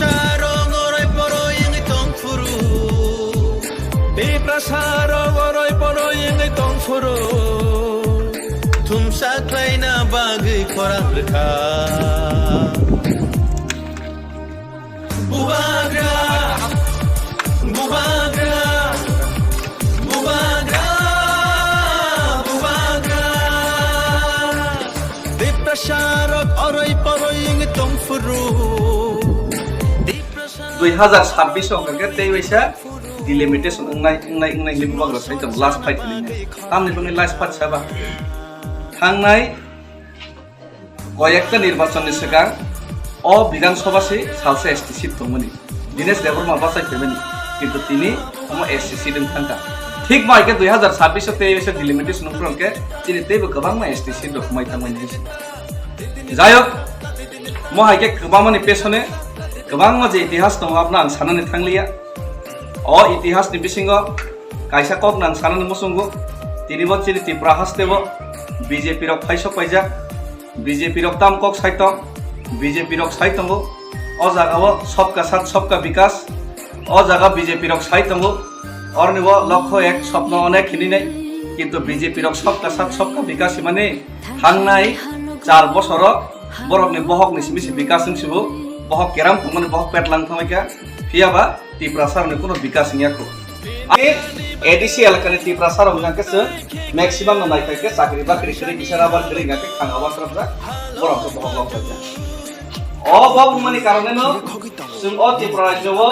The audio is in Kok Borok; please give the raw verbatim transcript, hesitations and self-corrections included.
Rok oroi poroi wngwi tong phuru, Tiprasa rok oroi poroi wngwi tong phuru, thumsa khlaina bagwi khorang rwkha. Bubagra, bubagra, bubagra, bubagra. Tiprasa rok oroi poroi wngwi tong phuru. Dui hazar sabbish o hwnkha khe tei waisa delimitation wngnai, wngnai, wngnai hinwi bubagra sai tongo last fight hinwi. Tamni bagwi last fight saba? Thangnai koyekta nirbachon ni swkang o Bidhan Sabha se salsa S T seat tongmani. Dinesh Debbarma bachai phaimani, kintu tini omo S T seat wng thangkha. Thik bo hai khe dui hazar sabbish o tei waisa delimitation wngphuru hwnkhe chini teibo kwbangma S T seat rok mai thangmani hinwi se. Jai hok, mo hai khe kwbangmani pesone kwbangma je itihas tongo, abono ang sanani thangliya. O itihas ni bisingo kaisa kok nang sanani muchungo, tini bo chini Tripura haste bo B J P rok phaisok paijak, B J P rok tam kok sai tong, B J P rok sai tongo, o jaga o sabka saath sabka bikas, o jaga B J P rok sai tongo, orni bo lokho ek sopno onek hinwi nai, kintu B J P rok sabka saath sabka bikas himani thangnai char bosoro borokni bohokni simi se bikas wng sibo, bohok keram tongmani bohok petlang thangwi kha, phiya ba Tiprasa rokni kuno bikas wngya kho. Ani A D C elakani Tiprasa rok wngkha khe chwng maximum no naikhai khe chakri bakri kwrwi kisa rabar kwrwi wngkha khe khanga wasrapjak, borok khe bohok lok paijak. O bo wngmani karone no chwng o Tripura rajyo o